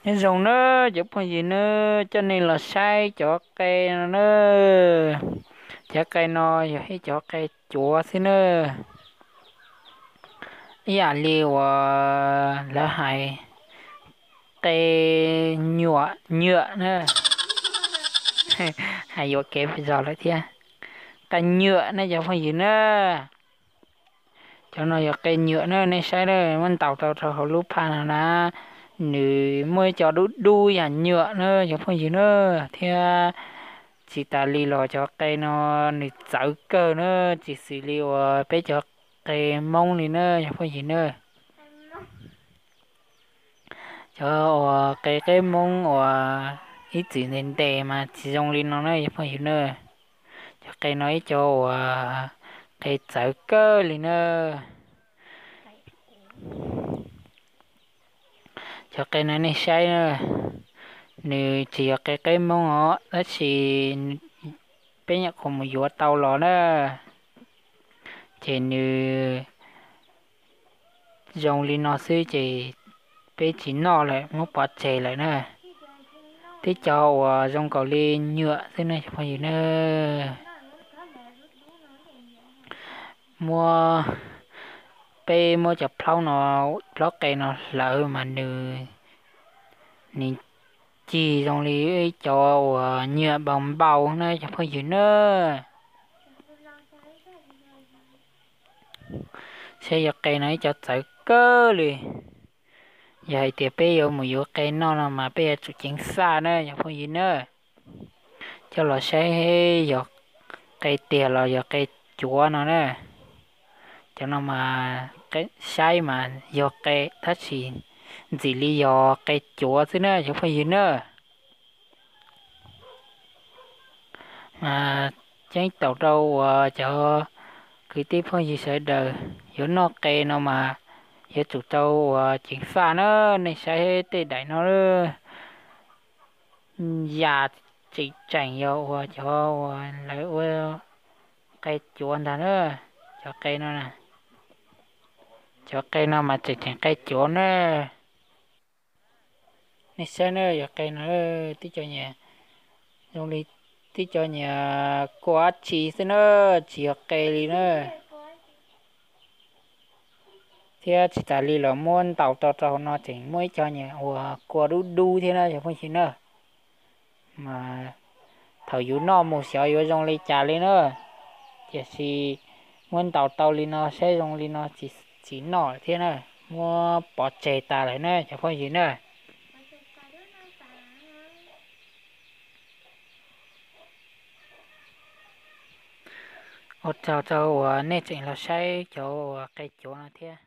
Nyob zoo na cov phooj ywg na, coj nej los saib cov qe no na. Cov qe no yog ib cov qe cuav xwb na. Ib yam li uas lawv hais qe nyuam nyuam na. Hais yuam kev zog lawm thiab. Qe nyuam na cov phooj ywg na. Cov no yog qe nyuam na, nej saib na, muab ntaus rau rau hauv lub phaj no na, nws muaj ib co dub dub yam nyuam na cov phooj ywg na, thiab tsis tas li los cov qe no nws txawv kawg na, tsis xws li uas peb cov qe Hmoob li na cov phooj ywg na. Cov uas qe qeb Hmoob uas ib txwm ntev ntev mas tsis zoo li no na cov phooj ywg na. Cov qe no ib co uas qe txawv kawg li na. Cov qe no nej saib na, nws tsis yog qe qeb Hmoob os, tab sis peb nyuam qhuav mus yuav tau los na, ces nws zoo li no xwb ces peb tsis noj lawm, muab pov tseg lawm na. Tib co uas zoo nkaus li nyuam xwb na cov phooj ywg na. Muab, peb muab cov plaub no, plaub qe no hlawv mas nws, nws cig zoo li ib co uas nyuam npau npau na cov phooj ywg na. Saib yog qe no ib co txawv kawg li. Yog hais tias peb yuav mus yuav qe noj no mas peb yuav tsum ceev faj na cov phooj ywg na. Coj los saib yog qe tiag los yog qe cuav no na. Cov no mas saib mas yog qe tab sis ntxim li yog qe cuav xwb na cov phooj ywg na. Mas ceeb toom rau uas cov kwv tij phooj ywg sawv daws yuav noj qe no mas yuav tsum tau uas ceev faj na. Nej saib tej daim no, yam tseem tseem yog uas cov uas lawv ua qe cuav ntag na. Cov qe no, cov qe no mas tseem tseem qe cuav na. Nej saib na, yog qe no tib co nyias zoo li tib co nyias kua dab tsi xwb na, tsis yog qe li na. Thiab tsis tas li los muab ntaus rau rau hauv no tseem muaj ib co nyias uas kua dub dub thiab na cov phooj ywg na. Mas thaum yus noj mus xyov yuav zoo li cas li na. Tiam sis muab ntaus tau li no saib zoo li no tsis noj lawm thiab na, muab pov tseg tas lawm na cov phooj ywg na. Ua tsaug rau uas nej tseem los saib cov uas qe cuav no thiab.